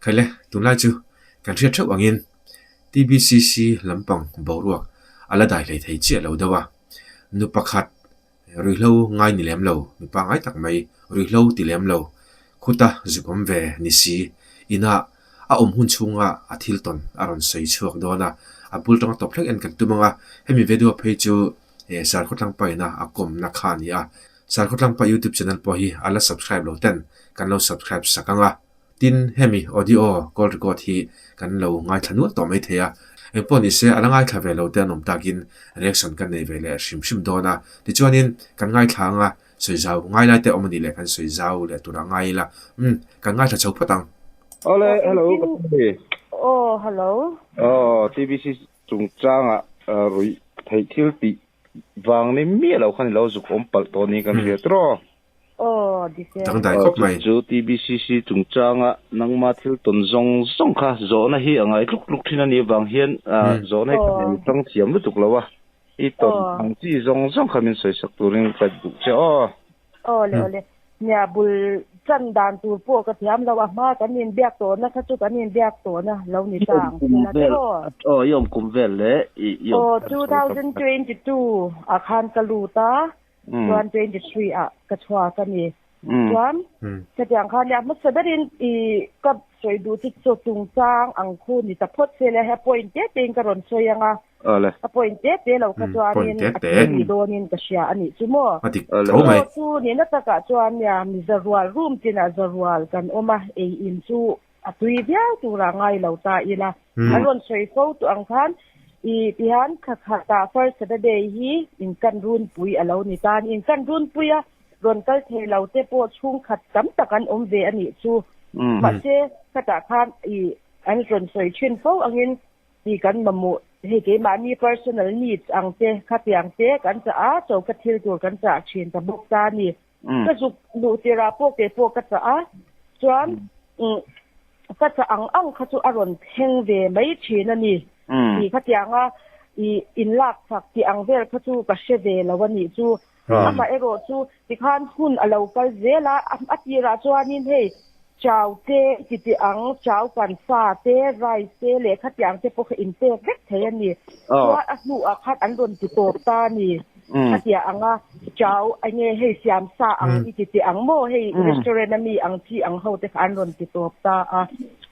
Khaile, tunlai chu kan hriat theuh angin TBCC lampang boruak a la dai hlei thei chiah lo deuh a. Nu pakhat ruihhlo ngai ni lem lo, mi pangngai tak mai ruihhlo ti lem lo, khuta zuk awm ve ni si, inah a awm hun chhunga a thil tawn a rawn sawi chhuak dawn a, a bul tanga tawp thleng en kan tum ang a, hemi video phei chu Sarkhawtlang paina a kawmna kha a ni a, Sarkhawtlang pa YouTube channel pawh hi a la subscribe lo ten kan lo subscribe sak ang a, tin hemi audio call record hi kan lo ngaithla nual tawh mai thei a, engpawh ni se a la ngaithla ve lo te an awm takin reaction kan nei ve leh hrim hrim dawn a, tichuanin kan ngaithla ang a, Sawi zau ngai lai te awm a nih leh kan sawi zau leh tur a ngai ila. Umm, kan ngaithla chho phawt ang. Awle, hello, ka pu ni. Aw, hello. Aw, TBC chungchanga ruih theih thil tih vang ni miah lo khan i lo zuk awm palh tawh niin kan hria tiraw? Aw, dik e. Dangdai khawp mai. Chu TBCC chungchanga nangma thil tawn zawng zawng kha zawhna hi a ngai tluk tluk thin a nih avang hian zawhna hi ka hmu tang thiam lutuk lo a. I tawn ang chi zawng zawng kha min sawisak turin ka duh che aw. Aw le aw le. Nia bul chan dan tur pawh ka thiam lo a, hma kan inbiak tawhna kha chu kan inbiak tawhna lo ni ta ang che la tiraw. Aw i awm kum vel le i i awm 2022 ah khan ka lut a, chuan 23 ah ka chhuak a ni. Chuan hetiang khan nia hmasa berin i ka sawi duh chu chaw chungchang ang khu ni ta phawt se le, he point te tein ka rawn sawi ang a. A point te te lo kha chuanin a thil ni dawnin ka hria a nih chu maw. Chaw chu nihna takah chuan nia mi zarual room tinah zarual kan awm a, ei in chu a tui viau turah ngai lo ta ila. An rawn sawi fo tawh ang khan i tihian thla khatah first Saturday hi inkan runpui a lo ni ta a ni. Inkan runpui a rawn kal thei lo te pawh chhungkhat tam tak an awm ve a nih chu. Mahse khatah khan i an rawn sawi thin fo angin i kan mamawh hei keimahni personal needs ang te khatiang te kan chah a, choka thil tur kan chah thin ta bawk ta a ni. Ka zuk luh tirah pawh kei pawh ka chah a, chuan ka chah ang ang kha chu a rawn thleng ve mai thin a ni. Tih khatianga i inlak chak tih ang vel kha chu ka hre ve lo a nih chu. Amaherawh chu tikhan hun a lo kal zel a, a tirah chuanin hei chau te ti tih ang, chau kan sa te, rice te leh khatiang te pawh kha inpek vek thei a ni. Chuan a hnuah khan an rawn ti tawp ta a ni. Khatia ang a, chau enge hei siam sa ang i ti teh ang maw hei restaurant a mi ang chi ang ho te kha an rawn ti tawp ta a.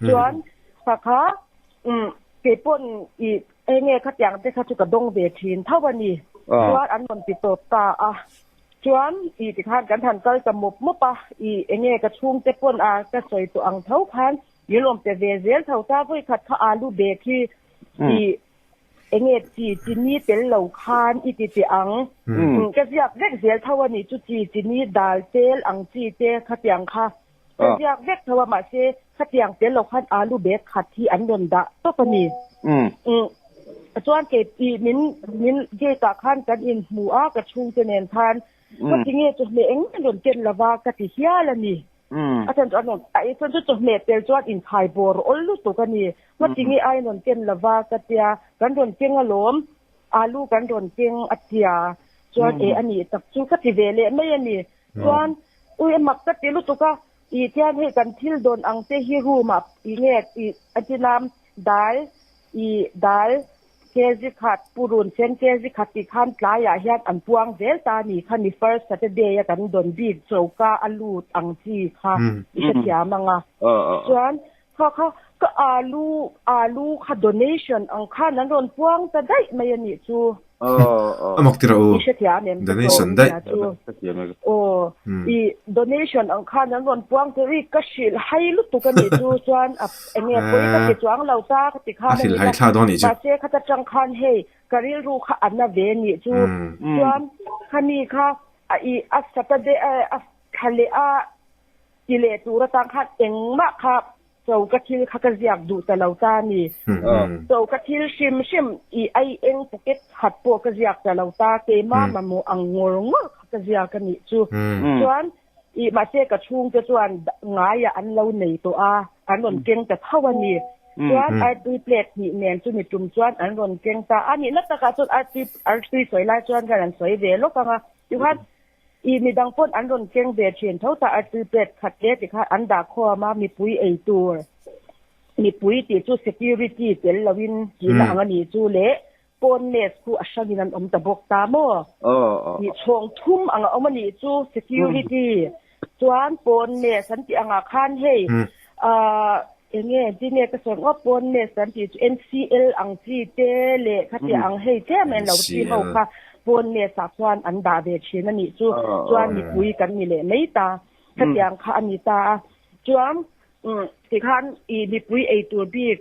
Chuan kha kha umm keipawn i enge khatiang te kha chu ka dawng ve thin tho a ni. Chuan an rawn ti tawp ta a. Chuan i tikhan kan han kal ta mawp mawp a, i enge ka chhungte pawn a ka sawi tawh ang tho khan min rawn pe ve zel tho ta vawikhat kha alu bag hi i Enge chi chini tel lo khan i ti teh ang. Ka ziak vek zel tho a nih chu chi chini dal tel ang chi te khatiang kha ka ziak vek tho a mahse khatiang tel lo khan alu bag khat hi an rawn dah tawp a ni. Chuan kei i min min gate ah khan kan inhmu a ka chhungte nen khan ka ti nge chawhmeh eng eng rawn ken lova ka ti hial a ni. A chan chu an rawn a chuan chu chawhmeh tel chuan inkhai bawr awl lutuk a ni. Ngati nge ai rawn ken lova ka tia, kan rawn keng alawm, alu kan rawn keng a tia, chuan e a nih tak chu ka ti ve leh mai a ni. Chuan ui a mak ka ti lutuk a, ih tian hei kan thil dawn ang te hi room ah ih nge ih a tina dal ih dal Kg khat, purun sen kg khat tih khan tlaiah hian an puang zel ta a ni kha ni first Saturday a kan dawn bik choka a lut ang chi kha i hrethiam ang a. Chuan kha kha ka alu alu kha donation ang khan an rawn puang ta daih mai a nih chu. A mak tirah u. I hrethiam em? Donation daih. Aw i donation ang khan an rawn puang ta i ka hrilh hai lutuk a nih chu chuan a Enge pawi ka ti chuang lo ta ka ti khan a ni a, mahse khata tang khan hei ka rilru kha a na ve nih chu chuan khami kha a i a Saturday a thla leh a ti leh tur atang khan engmah kha cho ka thil kha ka ziak duh ta lo ta a ni. Cho ka thil hrim hrim i ai eng pocket khat pawh ka ziak ta lo ta, keimah mamawh ang ngawr ngawr kha ka ziak a nih chu. Chuan Ih, mahse ka chhungte chuan ngaiah an lo nei tawh a, an rawn keng ta tho a ni. Chuan artui plate hnih nen chumi tum chuan an rawn keng ta a nih. Na takah chuan artui artui sawi lai chuan kan han sawi ve lawk ang a. Tikhan ih midang pawn an rawn keng ve thin tho ta artui plate khat te tikhan an dah khawm a mipui ei tur. Mipui tih chu security tel loin tihna ang a nih chu le pawn mess khu a hrangin an awm ta bawk ta maw? Tih chhawng thum ang a awm a nih chu security chuan pawn mess an tih angah khan hei ahh enge engtin nge ka sawi ang aw pawn mess an tih chu NCL ang chi te leh khatiang ang hei tlem a en lo chi ho kha pawn mess ah chuan an dah ve thin a nih chu chuan mipui kan ni leh mai ta khatiang kha a ni ta a chuan Tikhan i mipui ei tur bik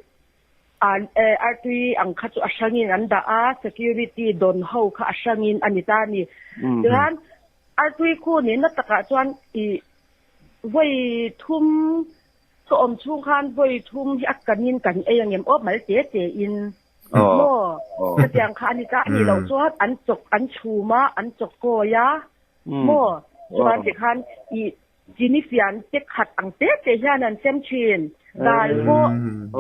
artui ang kha chu a hrangin an dah a, security dawn ho kha a hrangin a ni ta a ni. Tikhan artui khu nihna takah chuan i vawi thum ka awm chhung khan vawi thum hi a kanin kan ei angem aw mal te te in maw khatiang kha a ni ta a nih loh chuan an chawk an chhum a an chawk kawi a maw chuan tikhan i Chini fian te khat ang te te hian an sem thin. Dal pawh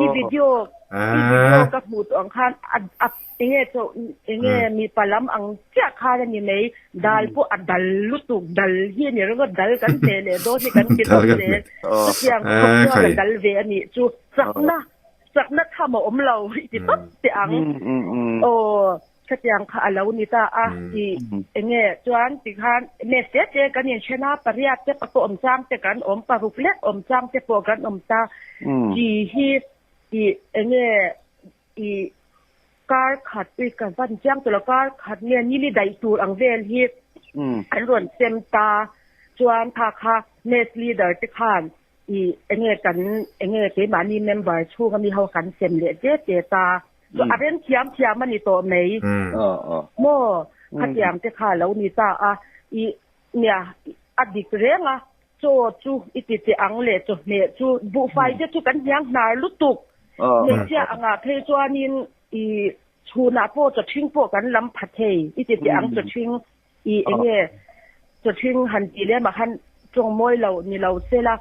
i video i video ka hmuh tawh ang khan a a enge chaw enge mipa lam ang chiah khan a ni mai. Dal pawh a dal lutuk dal hi a ni ringawt dal kan hmeh leh dawn hi kan ti tawp zel. Chutiang khawp chuan a dal ve a nih chu chakna chakna tham a awm lo i ti tawp teh ang. Aw. Khatiang kha a lo ni ta a, i enge chuan tikhan mess te te kan inthen a, pariat te pawh awm chang te kan awm, paruk lek awm chang te pawh kan awm ta. Chi hi i enge i kar khat i ka van chiang tawh lo, kar khat nge nili daih tur ang vel hi an rawn sem ta, chuan kha kha mess leader te khan i enge kan enge keimahni member chhunga mi ho kan sem leh te te ta. Chu a rem thiam thiam a ni tawh mai. Maw? Khatiang te kha a lo ni ta a. I nia, a dik reng a, chaw chu i ti teh ang leh chawhmeh chu buhfai te chu kan hniang hnar lutuk. Hmeichhia angah phei chuanin i chhunah pawh chawṭhing pawh kan lam pha thei. I ti teh ang chawṭhing i enge chawṭhing han tih lemah khan tawng mawi lo ni lo sela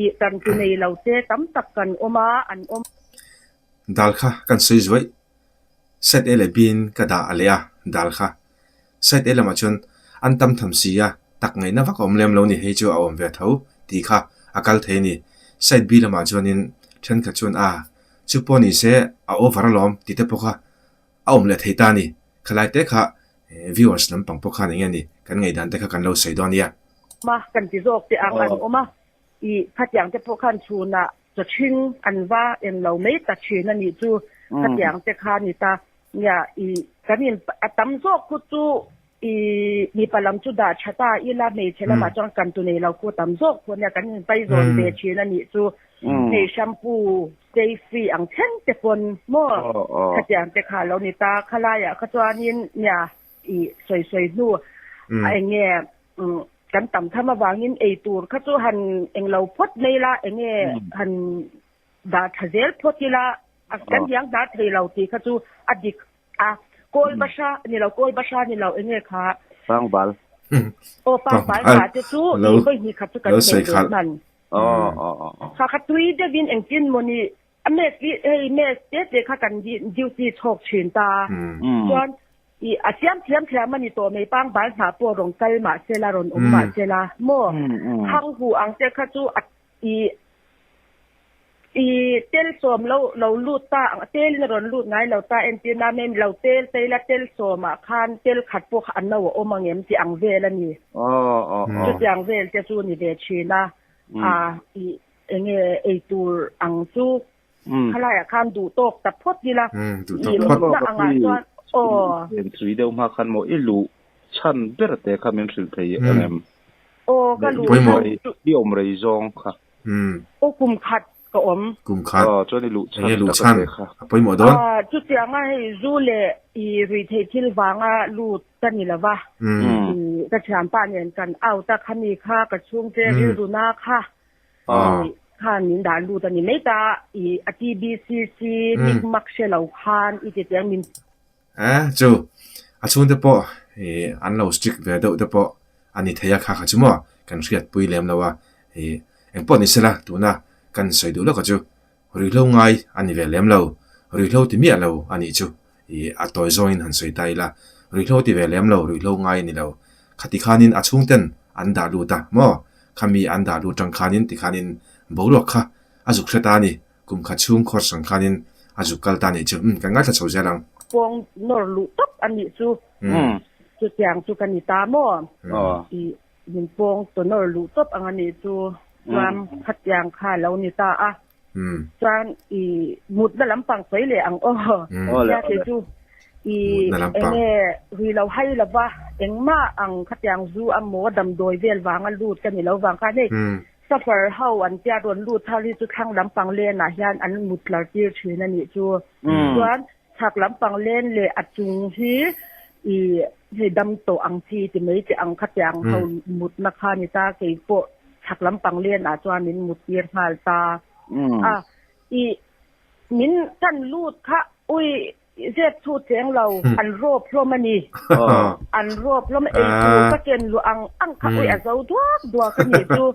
i kan ti nei lo te tam tak kan awm a, an awm. Dal kha kan sawi zuaih. Side A leh B in ka dah a leh a, dal kha. Side A lamah chuan an tam tham si a, tak ngaihna vak a awm lem lo ni, hei chu a awm ve tho tih kha a kal thei a ni. Side B lamah chuanin thenkhat chuan a, chu pawh ni se a over alawm tih te pawh kha a awm leh thei ta a ni. Khalai te kha viewers lampang pawh khan eng nge ni kan ngaihdan te kha kan lo sawi dawn nia. Ma kan ti zawk teh ang an awm a, i khatiang te pawh khan chhunah Chawṭhing an va en lo mai ta ṭhin a nih chu khatiang te kha ni ta. Nia i kan in a tam zawk khu chu i mipa lam chu dah ṭha ta ila hmeichhe lamah chuan kan tu nei lo khu tam zawk khu ania kan in pai zawn ve ṭhin a nih chu. Hei shampoo stay free ang thleng te pawn maw khatiang te kha lo ni ta. Khalaiah kha chuanin nia i sawi sawi hnu a eng nge Kan tam tham avangin ei tur kha chu han englo phawt mai ila, enge han dah tha zel phawt ila, kan hiang hnar thei lo tih kha chu a dik a. Kawl bahra ni lo, kawl bahra ni lo enge kha. Pangbal. Aw pangbal hna te chu i vawi hnih khat chu kan hmeh ve hman. Kha kha tui deuhin engtin mawni A mess hi hei mess te te kha kan duty chhawk thin ta chuan i a siam thiam thiam a ni tawh mai pangbal hnah pawh rawn kal mah se la rawn awm mah se la maw thang hu ang te kha chu a i i tel sawm lo lo lut ta ang tel in a rawn lut ngai lo ta entir na mem lo tel te ila tel sawm ah khan tel khat pawh kha a no a awm ang em tih ang vel a ni chutiang vel te chu ni ve thin a a i Enge ei tur ang chu khalaiah khan duh tawk ta phawt ila i mutna angah chuan aw. Tui deuh hma khan maw i luh chhan ber te kha min hrilh thei ang em? Aw ka luh chhan chu. I awm rei zawng kha. Aw kum khat ka awm. Kum khat. Aw chuan i luh chhan Enge luh chhan a pawimawh dawn? Chutianga hei zu leh i ruihtheih thil vanga lut ka ni lo va. I ka thianpa nen kan out a khami kha ka chhungte rilru na kha. Khan min dah lut a ni mai ta i a TBCC nik mak hre lo khan i ti teng min. E chu a chhungte pawh i an lo strict ve deuh te pawh a ni thei a kha kha chu maw kan hriat pui lem lo a i engpawh ni sela tuna kan sawi duh lawk a chu ruihhlo ngai a ni ve lem lo ruihhlo ti miah lo a nih chu i a tawi zawngin han sawi ta ila ruihhlo ti ve lem lo ruihhlo ngai a ni lo khati khanin a chhungten an dah lut a maw khami an dah lut tang khanin tikhanin boruak kha a zuk hre ta a ni. Kum khat chhung course ang khanin a zuk kal ta a nih chu. Umm, kan ngaithla chho zel ang. Pawng nawr luh tawp a nih chu. Chutiang chu ka ni ta maw? I min pawng taw nawr luh tawp ang a nih chu. Chuan khatiang kha a lo ni ta a. Chuan i mutna lampang sawi leh ang aw. Nia kei chu i enge ri lo hai lova engmah ang khatiang zu a maw damdawi vel vanga lut ka ni lo vang khan hei suffer ho an tia rawn lut thar hi chu thlang lampang len ah hian an mut tlar tir thin a nih chu. Chuan chhak lampang len leh a chung hi i hei dam tawh ang chi ti mai che ang khatiang ho mutna kha ni ta kei pawh chhak lampang len ah chuan min mut tir nghal ta a i min kan lut kha ui zep thu cheng lo an rawp hlawm a ni an rawp hlawm a ei tur ka ken luh ang ang kha ui a zo duak duak a nih chu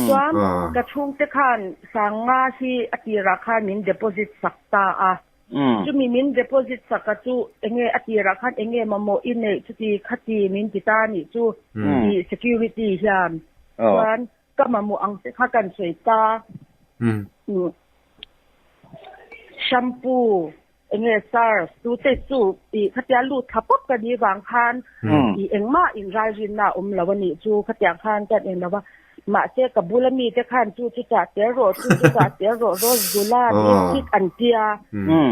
chuan ka chhungte khan sanga hi a tirah khan min deposit sak ta a. Chumi min deposit sak a chu enge a tirah khan enge mamawh i neih chuti khati min ti ta anih chu i security hian chuan ka mamawh ang te kha kan sawi ta shampoo enge surf chu te chu i khatia lut thla pawp ka ni vang khan i engmah inralrinna a awm lo anih chu khatiang khan kan en lo va. Mahse ka bula mite khan chu chu chah tel rawh, chu chu chah tel rawh, Rosgula lipstick an tia.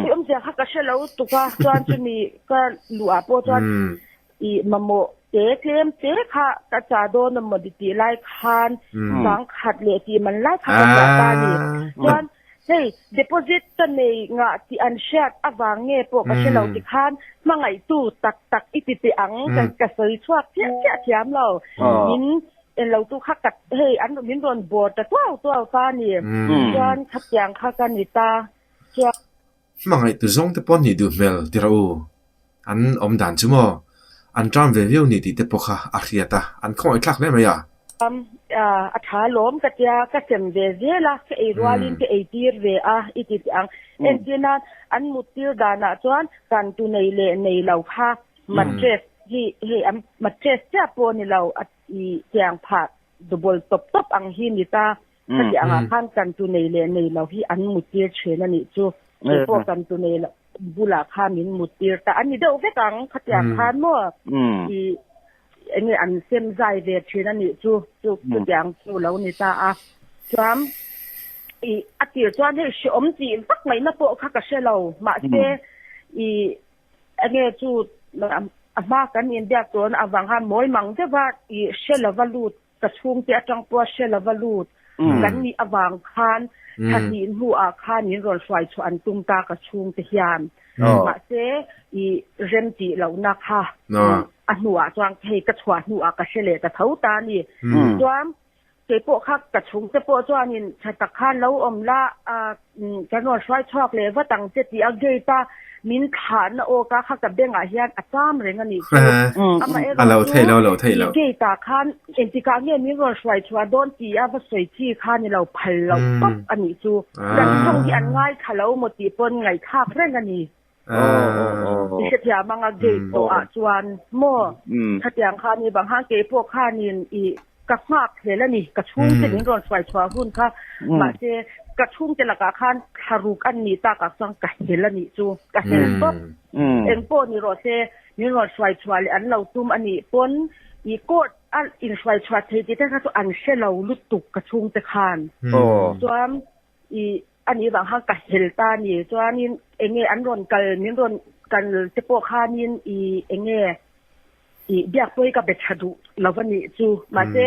Tih awmzia kha ka hre lo tuk a, chuan chumi ka luhah pawh chuan i mamawh te tlem te kha ka chah dawn a maw tih lai khan sangkhat leh tih man lai kha ka chah ta a ni. Chuan hei deposit ka nei ngah tih an hriat avang nge pawh ka hre lo tikhan hmangaihtu tak tak i ti teh ang ka sawi chhuak chiah chiah thiam lo. Min Englo tu kha ka hei an min rawn bawr ta tuau tuau ta a ni. Chuan khatiang kha ka ni ta chuan. Hmangaih tu zawng te pawh nih duh hmel ti rawh u. An awm dan chu maw? An ṭam ve viau ni tih te pawh kha a hriat a, an khawngaih thlak hle mai a. A tha lawm ka tia, ka sem ve zel a, ka ei rualin ka ei tir ve a i ti teh ang. Entir nan an mut tir danah chuan kan tu nei leh nei lo kha mattress hi hei an mattress chiah pawh a ni lo a I tiang phah double tawp tawp ang hi ni ta. Khati angah khan kan tu nei leh nei lo hi an muttir thin a nih chu. Kei pawh kan tu nei lo bulah khan min muttir ta a ni deuh vek ang khatiang khan maw. I enge an sem zai ve thin a nih chu chu chutiang chu lo ni ta a. Chuan i a tir chuan hei hreawm tih vak ngaihna pawh kha ka hre lo mahse i Enge chu a hma kan inbiak tawn avang khan mawi mang deuh a i hre lova lut, ka chhungte atang pawha hre lova lut kan nih avang khan thla hnih hnuah khan min rawn hruai chhuah an tum ta ka chhungte hian. Mahse i rem tih lohna kha a hnuah chuan hei ka chhuah hnuah ka hre leh ta tho ta a ni. Chuan Kei pawh kha ka chhungte pawh chuanin tha tak khan lo awm la, kan rawn hruai chhuak leh vat ang che tih a gate a min thlahna awka kha ka bengah hian a cham reng a nih chu. Amaherawh chu i gate ah khan engtikah nge min rawn hruai chhuah dawn tih a va sawi chi kha ni lo phal loh tawp a nih chu. Kan tawng hi an ngaithla lo maw tih pawn ngaihthlak reng a ni. I hrethiam anga gate tawh ah chuan maw khatiang kha ani bang khan kei pawh khanin i ka nghak hlel ani ka chhungte min rawn hruai chhuah hun kha mahse ka chhungte lakah khan thlaruk an nih takah chuan ka hel anih chu ka hel tawp engpawh ni rawh se min rawn hruai chhuah leh an lo tum anih pawn i court a inhruai chhuah thei tih te kha chu an hre lo lutuk ka chhungte khan chuan I a nih vang khan ka hel ta a ni. Chuanin enge an rawn kal, min rawn kal te pawh khanin i enge i biak pawh hi ka be tha duh lo a nih chu. Mahse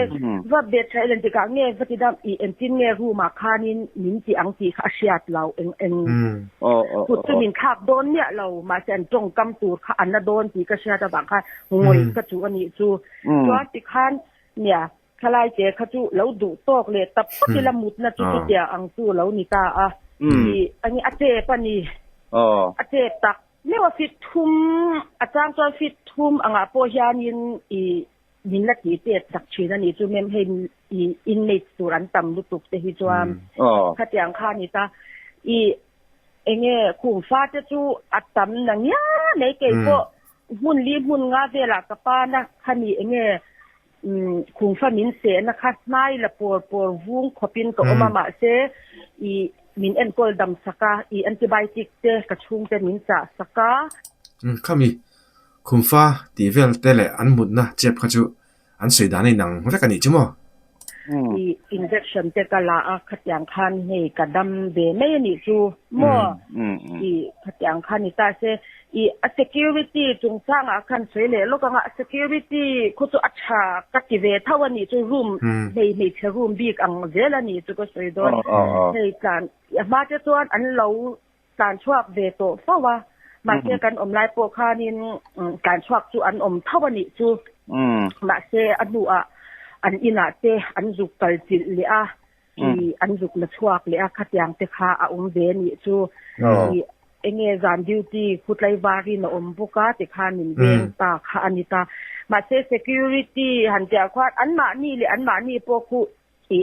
va be tha elen tikah nge va ti dam i engtin nge room ah khanin min ti ang tih kha a hriat lo. Eng eng kut chu min thlak dawn miah lo. Mahse an tawngkam tur kha an la dawn tih ka hriat avang khan ngawih ka chuh a nih chu. Chuan tikhan nia Thalai te kha chu lo duh tawk leh tap phawt ila mutna chu chutia ang chu lo ni ta a. I ani a tep a ni. A tep tak meuh a fit thum a chang chuan fit thum angah pawh hianin i min la tih tet sak thin a nih chu mem hei i inmates tur an tam lutuk te hi chuan khatiang kha a ni ta. I enge khum fa te chu a tam na ngial mai kei pawh hmun li hmun nga velah ka pa na kha ni enge Khumfa min sehna kha hnai la pawr pawr vung khawpin ka awm a, mahse i min enkawl dam sak a, i antibiotic te ka chhungte min chah sak a. Umm khami khumfa tih vel te leh an mutna chep kha chu an sawi dan a inang vek a nih chu maw? I injection te ka la a, khatiang khan hei ka dam ve mai a nih chu maw? I khatiang khan ni ta se, i a security chungchangah khan sawi leh lawk ang a, a security khu chu a tha ka ti ve tho a nih chu room hei hmeichhe room bik ang zel a nih chu ka sawi dawn. Hei tlan a hma te chuan an lo tlan chhuak ve tawh fo a, mahse kan awm lai pawh khanin tlan chhuak chu an awm tho a nih chu. Mahse a hnuah an inah te an zuk kal chilh leh a, i an zuk la chhuak leh a, khatiang te kha a awm ve a nih chu. I enge zan duty khutlai varin a awm bawk a tikhan min veng ta kha a ni ta. Mahse security han tiah khuan anmahni leh anmahni pawh khu i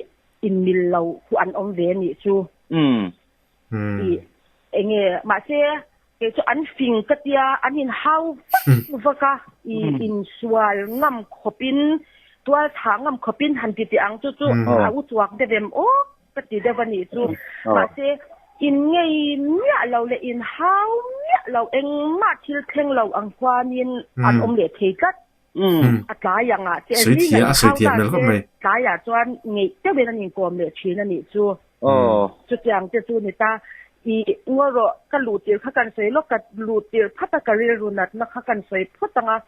inmil lo khu an awm ve a nih chu. I enge mahse kei chu an fing ka tia an inhau vak vak a, i insual ngam khawpin tual thah ngam khawpin han ti teh ang chu chu a u chuak deuh em aw ka ti deuh a nih chu. Mahse in ngei miah lo leh inhau miah lo engmah thil thleng lo ang chuanin an awm leh thei tlat. A tlai ang ah che zing ah inhau ta se tlai ah chuan ngeih deuhin an inkawm leh thin a nih chu. Chutiang te chu ni ta. I ngaw rawh ka luh tir kha kan sawi lawk ka luh tir phat a ka rilru natna kha kan sawi phawt ang a.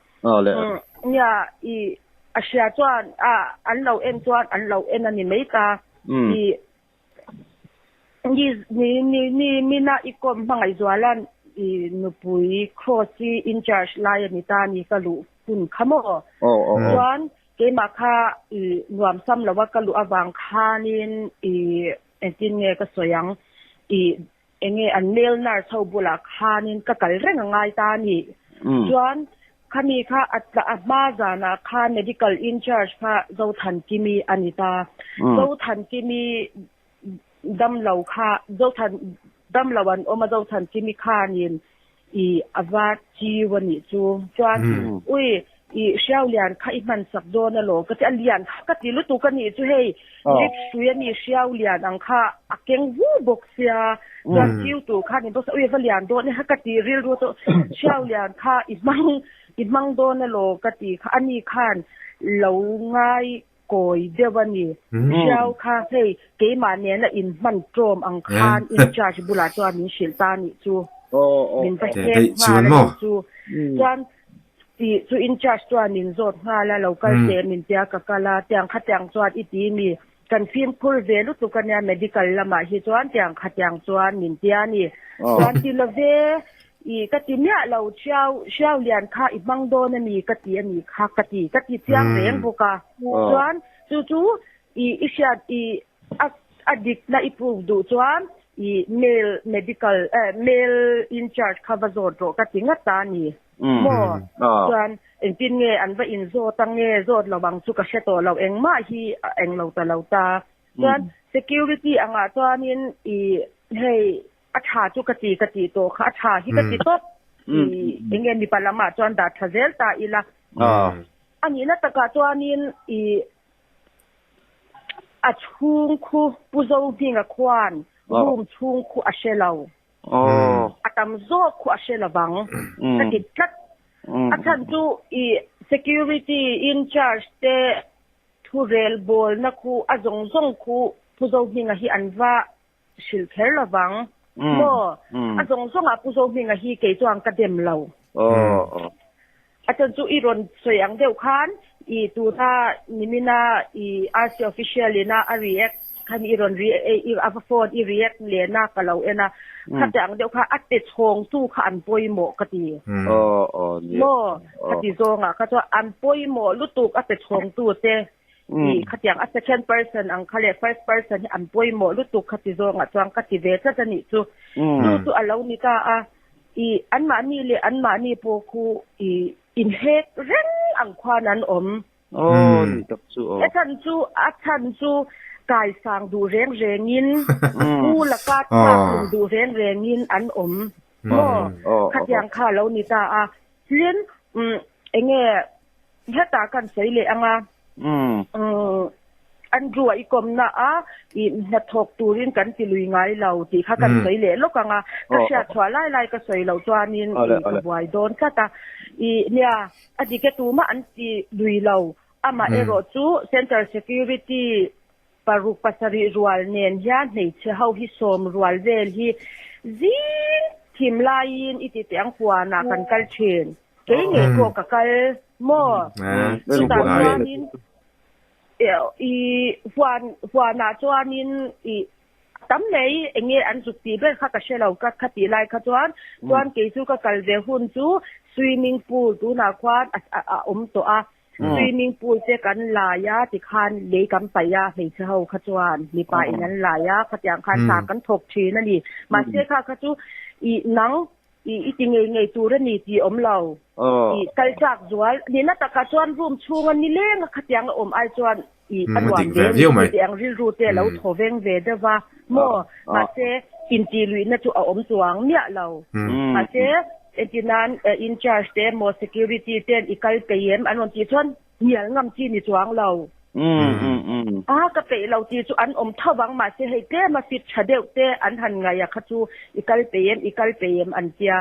Nia i a hria chuan a an lo en chuan an lo en a ni mai ta. I Ni ni ni ni mina i kawm hmangaihzualan i nupui Cross hi in charge lai a ni ta ni ka luh hun kha maw? Chuan keimah kha i nuam sam lo a ka luh avang khanin i engtin nge ka sawi ang i enge an male nurse ho bulah khanin ka kal reng a ngai ta a ni. Chuan Khami kha a tla a hma zanah khan medical in charge kha Zothankimi a ni ta. Zothankimi damlo kha Zothan damlo an awm a Zothankimi khanin i a va chiu a nih chu. Chuan ui i Hriaulian kha i hman sak dawn alawm ka ti a lian kha ka ti lutuk a nih chu hei lip hrui a nih Hriaulian ang kha a keng vu bawk sia chuan chiu tur khan in bawk ui va lian dawn e ha ka ti rilru chu Hriaulian kha i hmang i hmang dawn alaw ka ti kha ani khan lo ngai kawi deuh a ni Hriau kha hei keimah nena in hman ṭawm ang khan in charge bulah chuan min hrilh ta nih chu min va hek nghal a nih chu chuan tih chu in charge chuan min zawt nghal a lo kal teh min tia ka kal a tiang khatiang chuan i ti mi Kan fimkhur ve lutuk a nia medical lamah hi chuan tiang khatiang chuan min tia a ni. Chuan ti lo ve i ka ti miah lo Hriau Hriau lian kha i hmang dawn a mi ka ti a ni kha ka ti ka ti chiang reng bawk a. Chuan chu chu i i hriat i a a dikna i proof duh chuan i male medical eh male incharge kha va zawt rawh ka ti ngat ta a ni. Maw? Chuan engtin nge an va inzawt ang nge zawt lo ang chu ka hre tawh lo engmah hi a eng lo ta lo ta. Chuan security angah chuanin i hei a tha chu ka ti ka tih tawh kha a tha hi ka ti tawp i enge mipa lamah chuan dah tha zel ta ila. A nihna takah chuanin i a chhung khu Pu Zohminga khuan room chhung khu a hre lo. A tam zawk khu a hre lovang ka ti tlat. A chhan chu i security in charge te thu rel bawlna khu a zawng zawng khu Pu Zohminga hi an va hrilh kher lovang maw? A zawng zawngah Pu Zohminga hi kei chuan ka dem lo. A chhan chu i rawn sawi ang deuh khan i tuna nimina i RC official ina a react khan i rawn a va phone i react lehna ka lo en a, khati ang deuh kha a pe chhawngtu kha an pawimawh ka ti. Maw? Khati zawngah kha chuan an pawimawh lutuk a pe chhawngtu te i khatiang a second person ang kha leh first person hi an pawimawh lutuk khati zawngah chuan ka ti ve tlat a nih chu. Chu chu a lo ni ta a. I anmahni leh anmahni pawh khu i inhek reng ang khuan an awm. Aw ni tak chu aw. A chhan chu a chhan chu kaisang duh reng rengin pu laka thlak tum duh reng rengin an awm maw? Khatiang kha a lo ni ta a. Tin enge hetah kan sawi leh ang a. Andrew-a i kawmna a i hnathawk turin kan ti lui ngai lo tih kha kan sawi leh lawk ang a, ka hriat chhuah lai lai ka sawi loh chuanin i ka buai dawn tlat a. I nia, a dik e tumah an ti lui lo, amah erawh chu Central Security paruk pasarih rual nen hian hmeichhe ho hi sawm rual vel hi zing thim laiin i ti teh ang huanah kan kal thin. Kei ngei pawh ka kal maw? Chutah chuanin i huan huanah chuanin i tam mai eng nge an zuk tih ber kha ka hre lo ka kha tih lai kha chuan chuan kei chu ka kal ve hun chu swimming pool tunah khuan a awm tawh a swimming pool te kan lai a tikhan lei kan paih a hmeichhe ho kha chuan mipa in an lai a khatiang khan hna kan thawk thin a ni mahse kha kha chu i nang I i ti ngei ngei tur a ni tih awm lo. I kal chak zual. Nihna takah chuan room chhunga ni leng a khatiang a awm ai chuan i a nuam ve a ni tih teh ang rilru te a lo thaw veng ve deuh va maw? Mahse intih luihna chu a awm chuang miah lo. Mahse entir nan in charge te emaw security ten i kal peih em an rawn tih chuan Hnial ngam chi ni chuang lo. A ka peih lo tih chu an awm tho vang mahse hei tlem a fit tha deuh te an han ngaih a kha chu i kal peih em i kal peih em an tia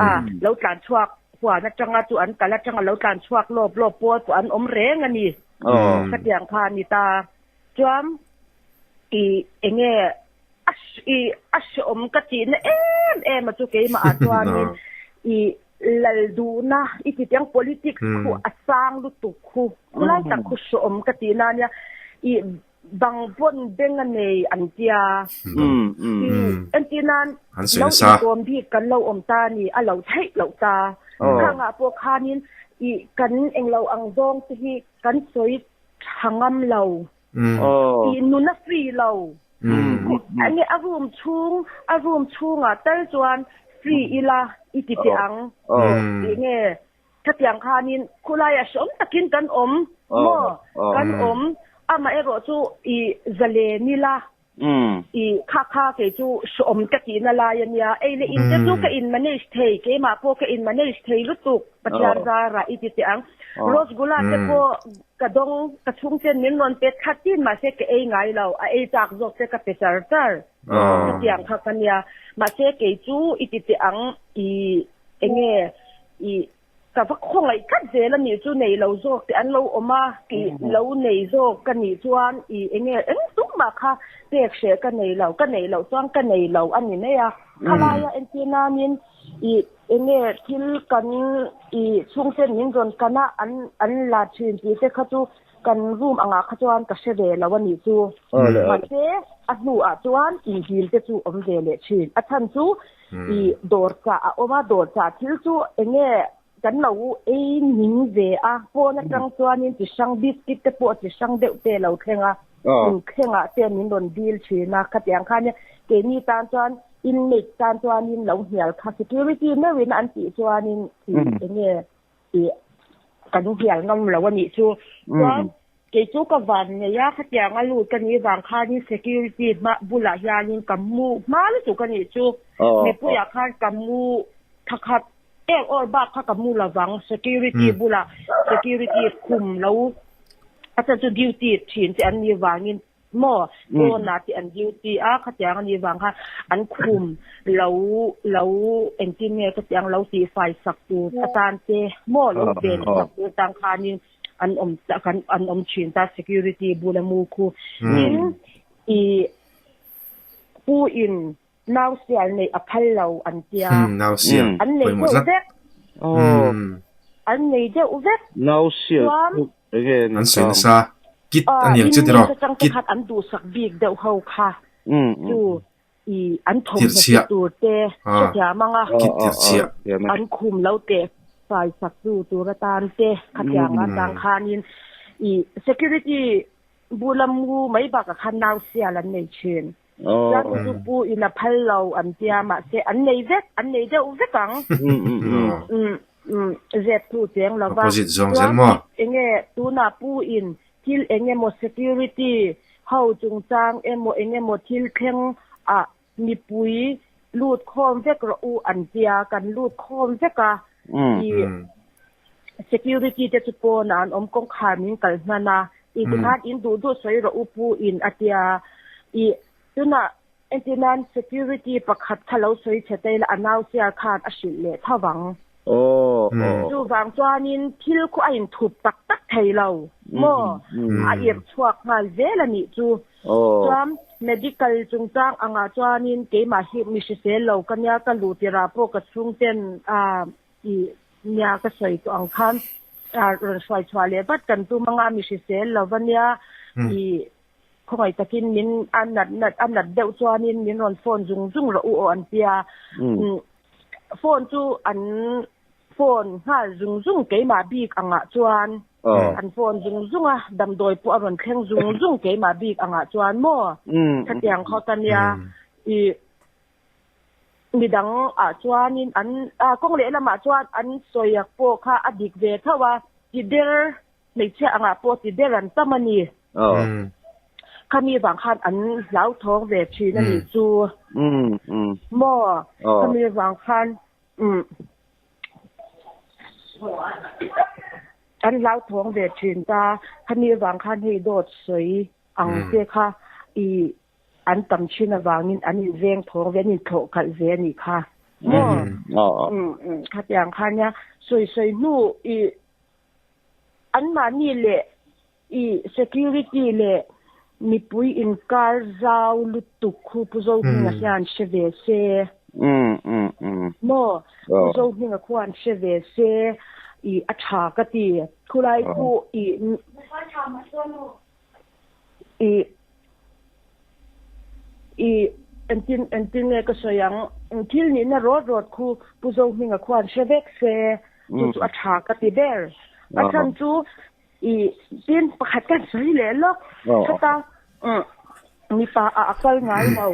a lo tlan chhuak huan atanga chu an kal atanga lo tlan chhuak lawp lawp pawl pawh an awm reng a ni. Khatiang kha a ni ta. Chuan i enge a i a hreawm ka tihna em em a chu keimah ah chuanin i lal duhna i ti tiang politics khu a sang lutuk khu khulai tak khu hreawm ka tihna ania i bang pawn beng a nei an tia i entir nan lo inkawm bik kan lo awm ta a ni a lo theih loh ta khangah pawh khanin i kan englo ang zawng te hi kan sawi tha ngam lo. Tih nun a free lo. Enge a room chhung a room chhungah tal chuan free ila i ti teh ang. Tih nge khatiang khanin khulaiah hreawm takin kan awm maw? Kan awm amaherawh chu i zalen ila I kha kha kei chu hreawm ka tihna lai a nia. Ei leh in te chu ka in manage thei, keimah pawh ka in manage thei lutuk Pathian zarah i ti teh ang. Rosgulla te pawh ka dawng, ka chhungten min rawn pe thla tin mahse ka ei ngai lo, a ei chak zawk te ka pe char char. Khatiang kha ka nia. Mahse kei chu i ti teh ang i enge i Ka va khawngaih tlat zel a nih chu nei lo zawk teh an lo awm a, tih lo nei zawk ka nih chuan i enge eng tum mah kha pek hreh ka nei lo, ka neih loh chuan ka nei lo a ni mai a. Khalaia entir nanin i enge thil kan i chhungten min rawn kan a an an la thin tih te kha chu kan room angah kha chuan ka hre ve lo a nih chu. Mahse a hnuah chuan inhil te chu awm ve leh thin. A chhan chu I dawr chah a awm a, dawr chah thil chu eng nge kan lo ei ning ve a, pawn atang chuanin chi hrang biscuit te pawh chi hrang deuh te a lo thleng a, in thlengah te min rawn dil thin a, khatiang khan keini tan chuan inmate tan chuanin lo hnial kha security meuhin an tih chuanin eng nge i kan hnial ngam lo a nih chu. Chuan Kei chu ka van nei a, khatiang a lut ka nih vang khanin security hma bulah hianin ka mu hma lutuk a nih chu. Mipuiah khan ka mu thakhat ek awr bak kha ka mu lovang security bulah security khum lo a chan chu duty thin te an nih vangin maw pawnah te an duty a khatiang a nih vang khan an khum lo lo engtin nge khatiang lo tihfai sak tur atan te maw lo ven sak tur tang khanin an awm kan an awm thin ta security bula mu khu tin i pu in nau sial neih a phal lo an tia nau sial an nei deuh vek an nei deuh vek nau sial enge an sawi nasa kit aniang che tiraw kit an duhsak bik deuh ho kha chu i an thawmhnaw tur te hrethiam anga an khum lo teh fai sak tu tur atan te khatiang atang khanin i security bula mu mai bakah khan nau sial an nei thin. Chuan chu pu in a phal lo an tia mahse an nei vek an nei deuh vek ang. Zep thu cheng lova chuan enge tunah pu in Thil eng emaw security ho chungchang emaw eng emaw thil thleng ah mipui lut khawm vek rawh u an tia, kan lut khawm vek a, i security te chu pawnah an awm kawngkhar min kal hman a. I tikhan in duh duh sawi rawh u pu in a tia. I tunah entirnan security pakhat kha lo sawi chhe ta ila a nau siar khan a hrilh leh tho vang. Chuvang chuanin thil khu a inthup tak tak thei lo maw? A irh chhuak nghal zel a nih chu. Chuan medical chungchang angah chuanin keimah hi mi hrisel lo ka nia, ka luh tirah pawh ka chhungten i nia ka sawi tawh ang khan rawn hruai chhuah leh vat kan tum anga mi hrisel lo va nia i khawngaih takin min a nat nat a nat deuh chuanin min rawn phone zung zung rawh u aw an tia. Phone chu an phone nghal zung zung keimah bik angah chuan an phone zung zung a, damdawi pawh a rawn thleng zung zung keimah bik angah chuan maw khatiang khawt a nia i midang ah chuanin an kawng lehlamah chuan an sawiak pawh kha a dik ve tho a, tider Hmeichhia angah pawh ti ber an tam a ni. Khami vang khan an hlauthawng ve thin a nih chu. Maw? Khami vang khan an hlauthawng ve thin ta. Khami vang khan hei dawt sawi ang te kha i an tam thin avangin an inveng thawng ve, an inthlawh kalh ve a nih kha. Maw? Khatiang khan nia sawi sawi hnu i Anmahni leh i security leh mipui inkar zau lutuk khu Pu Zohminga hian hre ve se. Maw? Pu Zohminga khuan hre ve se i a tha ka ti. Khulai khu i i i engtin engtin nge ka sawi ang thil nihna rawt rawt khu Pu Zohminga khuan hre vek se chu chu a tha ka ti ber. A chhan chu i tin pakhat kan sawi leh lawk khata mipa ah a kal ngai lo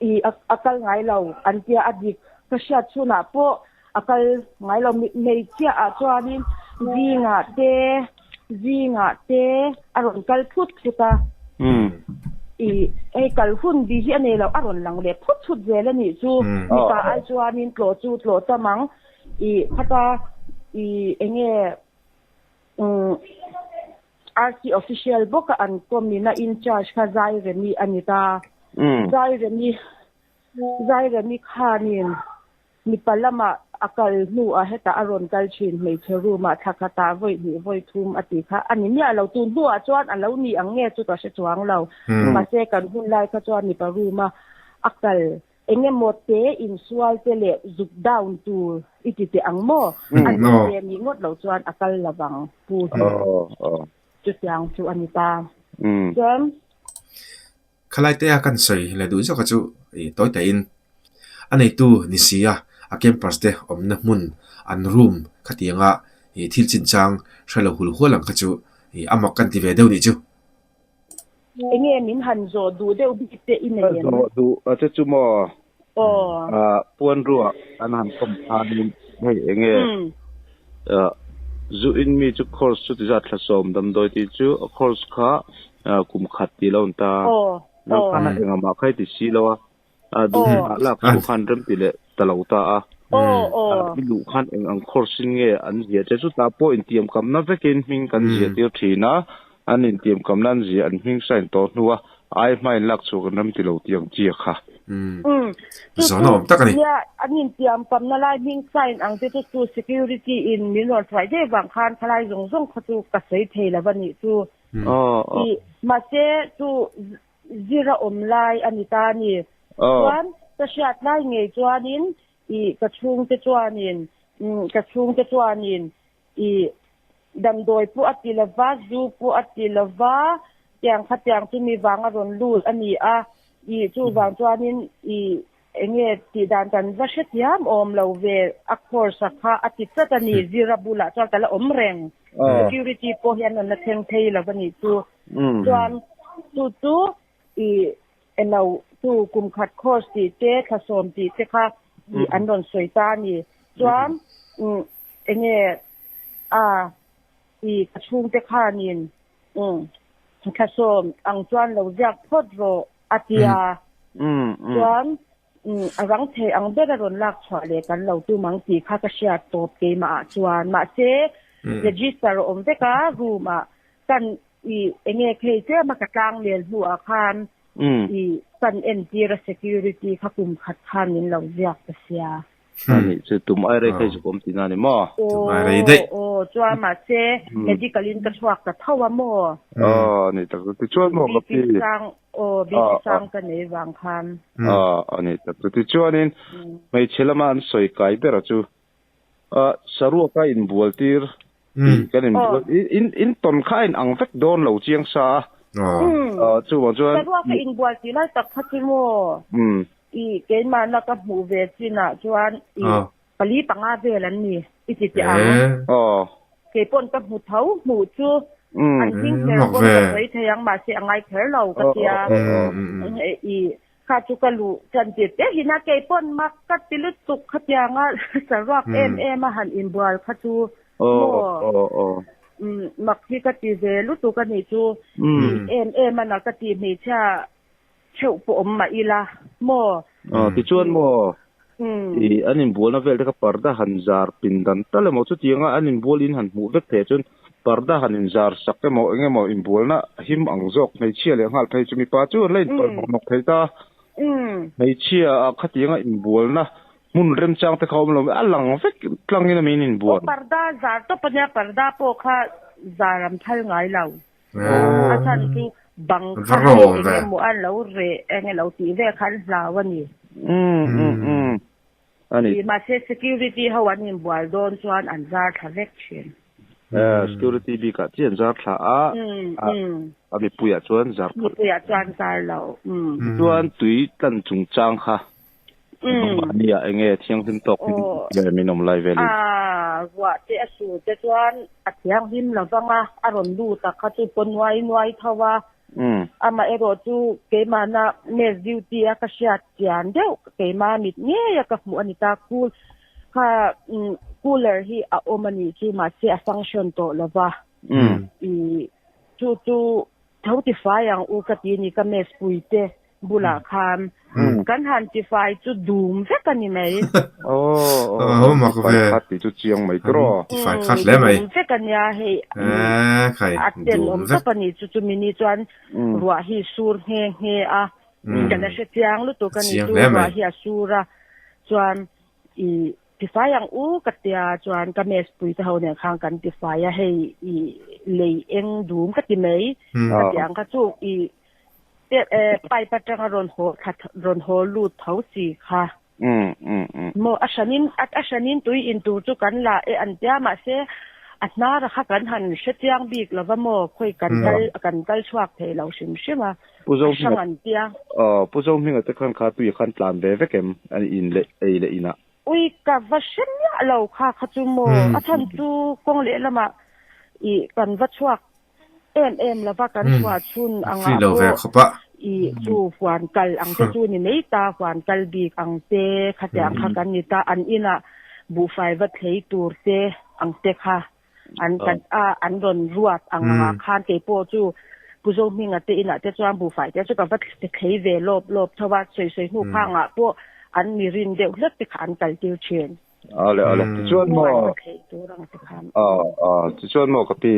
i a kal ngai lo an tia a dik ka hriat chhunah pawh A kal ngai lo hmeichhia ah chuanin zingah te zingah te a rawn kal phut phut a. I hei kal hun bih hi a nei lo a rawn lang leh phut phut zel a nih chu. Mipa ai chuanin tlawh chu tlawh tam ang. I khata i enge umm RC official bawka an kawm ina in charge kha Zairemi a ni ta. Zairemi Zairemi khanin Mipa lamah a kal hnuah hetah a rawn kal thin, hmeichhe room-ah thla khatah vawi hnih vawi thum a ti kha a ni miah lo. Tun hnuah chuan a lo ni ang nge chu ka hre chuang lo. Mahse kan hun lai kha chuan mipa room-a a kal eng emaw te insual te leh zuk down tur i ti teh ang maw? A ni ve nih ngawt loh chuan a kal lo vang pu hi. Chutiang chu a ni ta. Chuan. Khalai te a kan sawi leh duh zawk a chu i tawi tahin a neitu ni si a, a campus te awmna hmun an room khatianga i thil chinchang hre lo hul hual ang kha chu i a mak kan ti ve deuh nih chu. Enge min han zawh duh deuh bik te i nei em? Ka zawh duh a che chu maw? Aw. Puanruah an han kawm khanin hei enge zu in mi chu course chu ti zat thla sawm damdawi tih chu a course kha kum khat tih lo an ta. Nang khan a engah mah kha i ti si lo a, duh ah lak chu khan rem ti leh ta lo ta a. I luh khan eng ang course in nge an zia che chutah pawh intiam kamna vekin hming kan zia tir thin a, an intiam kamna an zia an hming sign tawh hnu a ai hmain lak chhuak an rem ti lo tih ang chi a kha. Chu chu nia an intiam kamna lai hming sign ang te chu chu security in min rawn hruai daih vang khan khalai zawng zawng kha chu ka sawi thei lo a nih chu. I mahse chu zira awm lai a ni ta a ni. Chuan ka hriat lai ngei chuanin i ka chhungte chuanin ka chhungte chuanin i damdawi pawh a ti lova, zu pawh a ti lova, tiang kha tiang chu mi vang a rawn lut a ni a. I chuvang chuanin i Enge tih dan kan va hrethiam awm lo ve a course a kha a ti tlat a ni, zira bulah chuan ka la awm reng, security pawh hian an la thleng thei lo a nih chu, chuan chu chu i elo chu kum khat course tih te thla sawm tih te kha i an rawn sawi ta a ni, chuan enge a i ka chhungte khanin thla sawm ang chuan lo ziak phawt rawh. A ti a, chuan a rang thei ang ber a rawn lak chhuah leh kan lo tum ang tih kha ka hriat tawp keimah ah chuan. Mahse, register a awm vek a, room ah kan i enge khei tlem a ka tlang lel hnuah khan i kan entir a security kha kum khat khan min lo ziak ta sia. Anih chu tum ai rei phei chu ka awm tihna a ni maw? Tum ai rei daih. Aw chuan mahse medical in ka chhuak ta tho a maw? Aw anih tak chu tichuan maw ka pi? BP sang aw BP sang ka nei vang khan. Aw anih tak chu tichuanin hmeichhe lama an sawi kai ber a chu saruaka inbual tir kan inbual in tawn kha a in ang vek dawn lo chiang sa a. Aw chuvang chuan. Saruaka inbual tih lai tak kha chu maw? I keimahna ka hmuh ve chinah chuan i pali panga vel an ni i ti teh ang. Keipawn ka hmu tho hmuh chu an hming hmer pawn ka sawi thei ang mahse a ngai kher lo ka tia. I kha chu ka luh tan tir teh hin a keipawn mak ka ti lutuk khatianga saruak em em a han inbual kha chu maw mak hi ka ti ve lutuk a nih chu em em a na ka ti hmeichhia Theuh pawh awm mah ila maw? Aw, tichuan maw? I an inbualna vel te kha parda han zar pindan tal emaw chutianga an inbual in han hmuh vek theih chuan parda han inzar sak emaw eng emaw inbualna him ang zawk hmeichhia leh nghal phei chu mipa chu an la inpalh nawk nawk thei ta. Hmeichhia ah khatianga inbualna hmun remchang te kha awm lo a lang vek tlangin a min inbual. Aw, parda zar tawp ania parda pawh kha zar an phal ngai lo. A chhan chu bang kha hei eng emaw a lo reh eng elo tih vel kha an hlau a ni. Tih mahse security ho an inbual dawn chuan an zar thla vek thin. Security bikah chiah an zar thla a, a mipuiah chuan zar phal. Mipuiah chuan zar lo. Chuan tui tlan chungchang kha Mahni ah enge thianghlim tawk hi min awm lai velin. A ruah te a sur te chuan a thianghlim lo vang a, a rawn lut a kha chu paw nuai nuai tho a. Amaherawh chu keimahna mess duty a ka hriat chian deuh keimah mit ngei a ka hmuh a ni ta. Cool kha cooler hi a awm a nih chu mahse a function tawh lo va. Chu chu tho tifai ang u ka ti ni ka mess pui te. bulah khan kan han tifai chu dum vek a ni mai. Aw mak ve. Khat tih chu chiang mai tur aw. Tifai khat hle mai. Dum vek a nia hei. A tenawm tawp a ni chu chumi ni chuan ruah hi sur nghe nghe a. Ka la hre chiang lutuk a ni chu ruah hi a sur a chuan i Tifai ang u ka tia chuan ka mess pui te ho nen khan kan tifai a, hei i lei eng dum ka ti mai ka ti ang kha chu i pipe atanga rawn haw thla rawn haw lut tho si kha maw a hranin a hranin tui in tur chu kan la e an tia mahse a hnar a kha kan han hre chiang bik lova maw khawi kan kal kan kal chhuak thei lo hrim hrim a a hrang an tia. Pu Zohminga te khan kha tui khan tlan ve vek em an in leh ei leh inah. Ui ka va hre miah lo kha kha chu maw a chhan chu kawng lehlamah i kan va chhuak em em lova kan chhuah chhun angah pawh i chu huan kal ang te chu ni mai ta huan kal bik ang te khatiang kha kan ni ta an inah buhfai va thlei tur te ang te kha an kan a an rawn ruat ang angah khan keipawh chu Pu Zohminga te inah te chuan buhfai te chu ka va thlei ve lawp lawp tho a, sawi sawi hnu khangah pawh an mi rin deuh hlek te kha an kal tir thin. Ale ale tichuan maw an va thlei tur ang te khan. A a tichuan maw ka pi.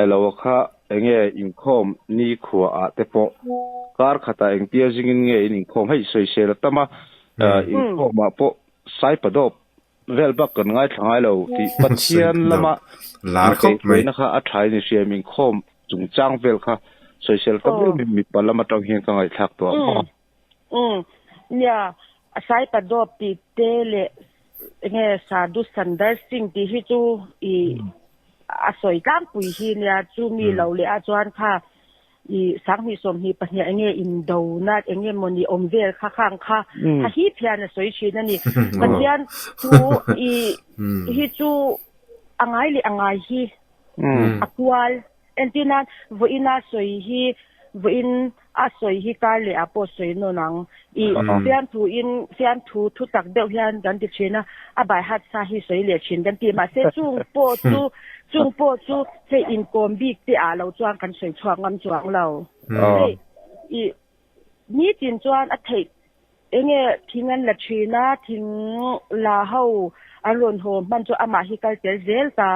Elo kha enge inkhawm ni khua ah te pawh kar khatah engtia zingin nge in inkhawm hei sawisel a tam a inkhawm ah pawh Saipadawp Vel bak kan ngaithla ngai lo tih Pathian lama lar khawp mai. Inkaihhruaina kha a tha in i hria em? Inkhawm chungchang vel kha sawisel ta ber mai mipa lam atang hian ka ngaihthlak tawh ang maw? Umm nia, a Saipa dawp tih te leh enge Sadhu Sundar Singh tih hi chu i a sawi tlangpui hi nia chu mi lo leh a chuan kha I sanghnih sawmhnih pahnih enge indona eng nge mawni awm vel kha khang kha a hip hian a sawi thin a ni. Pathian chu i hi chu a ngai leh a ngai hi a kual. Entir nan vawiin a sawi hi vawiin a sawi hi kar leh ah pawh sawi nawn ang. I fiamthu in fiamthu thu tak deuh hian kan ti thin a, a by heart sa hi sawi leh thin kan ti. Mahse chung pawh chu Chung pawh chu hei inkawm bik te ah lo chuan kan sawi chhuak ngam chuang lo. Hei i nitin chuan a theih enge thing an la thin a, thing la ho an rawn haw hman chu amah hi kal tel zel ta.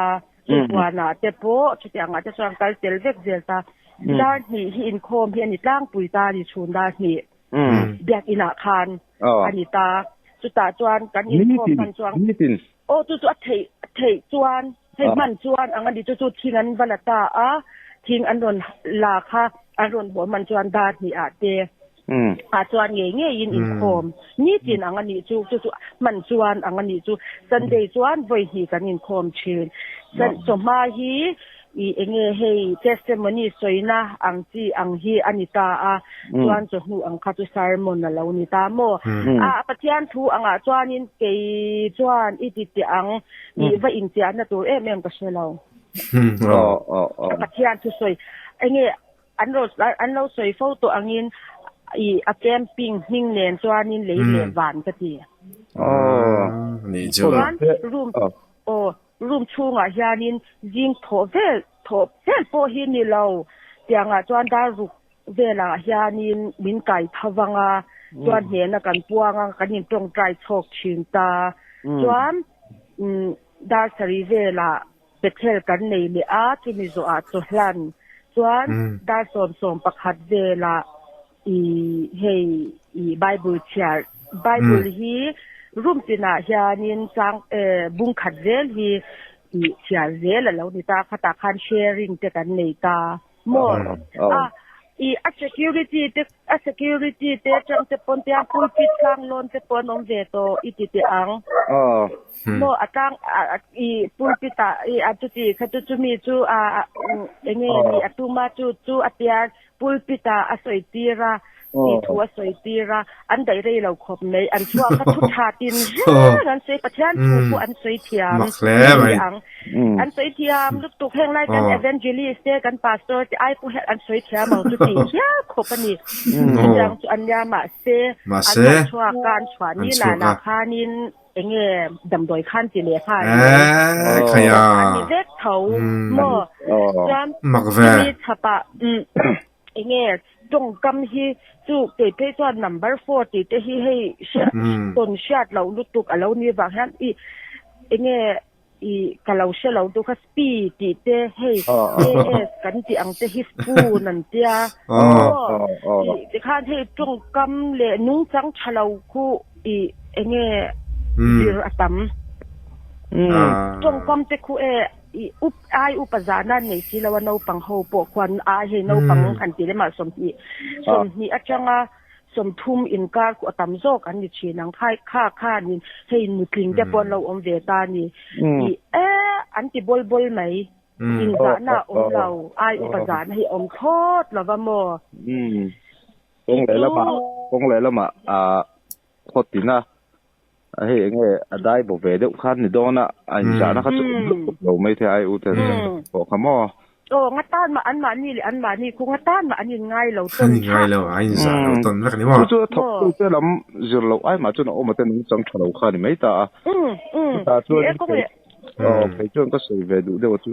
Chu huanah te pawh chutiangah te chuan kal tel vek zel ta. Dar hnih hi inkhawm hi a ni tlangpui ta a ni chhun dar hnih biakinah khan a ni ta. Chutah chuan kan inkhawm hman chuan aw chu chu a theih theih chuan hei hman chuan ang a ni chu chu thing an va la ta a, thing an rawn la kha an rawn haw hman chuan dar hnihah te ah chuan ngei ngeiin inkhawm nitin ang a nih chu chu chu hman chuan ang a nih chu Sunday chuan vawi hnih kan inkhawm thin. Chawhma hi ih enge hei testimony sawina ang chi ang hi a ni ta a chuan chawhnu ang kha chu sermon a lo ni ta maw? A Pathian thu angah chuanin kei chuan i ti teh ang ih va inchiahna tur em em ka hre lo. Pathian thu sawi enge An rawn an lo sawi fo tawh angin i a camping hming nen chuanin lei leh van ka ti. Aww nih chu. Chuan room aw room chhungah hianin zing thawh vel thawh vel pawh hi ni lo tiangah chuan dar ruk velah hianin min kai tho vang a chuan hnena kan puang a kan in tawngtai chhawk thin ta chuan dar sarih velah Bethel kan nei leh a, chumi zawhah chawhlan chuan dar 11 velah i hei i Bible chhiar Bible hi room tinah hianin chang bung khat zel hi i chhiar zel a lo ni ta, khatah khan sharing te kan nei ta. Maw? A, i a security te, a security te atang te pawn tiang pulpit tlang lawn te pawh an awm ve tawh i ti teh ang. Maw a tlang a i pulpit ah i a chuti kha chu chumi chu a enge ni a tuma chu chu a tia pulpit ah a sawi tir a tih thu a sawi tir a, an daih rei lo khawp mai, an chhuak a thu tha tin reng an sawi, Pathian thu pawh an sawi thiam ni ang, an sawi thiam lutuk heng lai kan evangelist te kan pastor te ai pawh hian an sawi thiam ang chu tih hial khawp a ni, chutiang chu an nia mahse an han chhuak a an chhuah ni lah lah khanin enge damdawi khan ti leh nghal mai an ni vek tho maw chuan chumi chhapah Enge tawngkam hi chu kei phei chuan number four tih te hi hei hriat tawn hriat loh lutuk a lo ni vang hian i enge i ka lo hre lo duh kha spi tih te hei AS kan tih ang te hi spoon an tia maw i tikhan hei tawngkam leh nungchang tha lo khu i enge zir a tam tawngkam te khu e I up ai upa zahna an nei si lo a, naupang ho pawh khuan ai hei naupang han ti lem ah 20 atanga 30 inkar khu a tam zawk an ni thin ang khai kha khanin hei nutling te pawh an lo awm ve ta a ni i e an ti bawl bawl mai inzahna a awm lo ai upa zahna hi a awm thlawt lo va maw. Kawng lehlamah kawng lehlamah ah khawtina A hei enge a dai bo ve deuh khan ni dawn a, a inzahna kha chu awm lutuk lo mai thei a, ai u ten pawh kha maw? Aw, nga tan mah an mahni leh an mahni khu nga tan mah an inngai lo tawn tha. An inngai lo, a inzah lo tawn vek a ni maw? Chu chu a thawktu te lam zir loh ai mah chuan a awm a te nungchang tha lo kha a ni mai ta a. Chutah chuan aw kei chuan ka sawi ve duh deuh a chu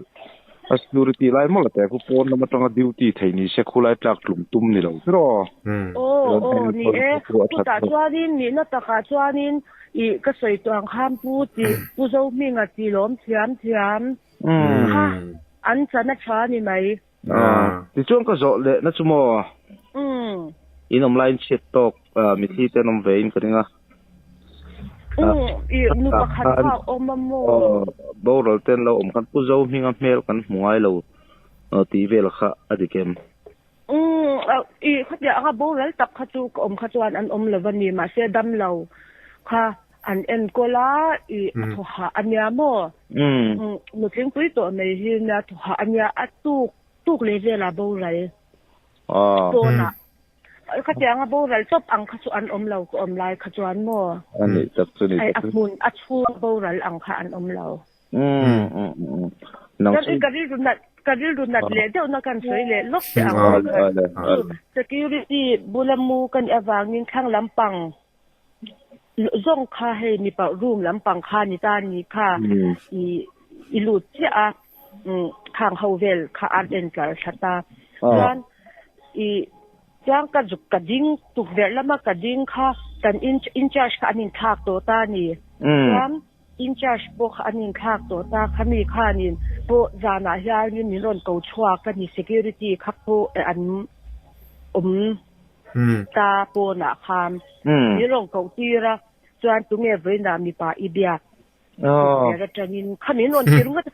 a security lai mawlh a te khu pawn lam atanga duty thei ni se khulai tlak tlum tum ni lo tiraw. Aw aw ni e, chutah chuanin nihna takah chuanin ih ka sawi tawh ang khan pu tih Pu Zohminga tih lawm thiam thiam kha an chan a tha ni mai. Tichuan ka zawh leh na chu maw in awm laiin chhiat tawk mithi te an awm ve in ka ring a. I nu pakhat kha a awm a maw? Boral te an lo awm khan Pu Zohminga hmel kan hmu ngai lo tih vel kha a dik em? I khatiang anga boral tak kha chu ka awm kha chuan an awm lo a ni mahse dam lo kha an enkawl a i a thaw hah a nia maw? Nutlingpui tawh mai hi nia thaw hah a nia a tuk tuk leh velah boral pawnah. Khatianga boral chawp ang kha chu an awm lo ka awm lai kha chuan maw? A nih tak chu ni tak. A hmun a chhung boral ang kha an awm lo. Chuan ka rilru nat ka rilru nat leh deuh na kan sawi leh lawk teh ang chu security bula mu ka nih avangin thlang lampang zawng kha hei mipa room lampang kha ni ta ni kha i i lut chiah a khang ho vel kha an en tlar thla ta chuan i chuan ka zuk ka ding tukverh lama ka ding kha kan in in charge kha an inthlak tawh ta ni chuan. In charge pawh kha an inthlak tawh ta, khami khanin pawh zanah hianin min rawn ko chhuak a ni, security kha pawh an awm ta pawnah khan min rawn koh tir a, chuan tunge vawiinah mipa i biak tukverh atangin kha min rawn ti ringawt a,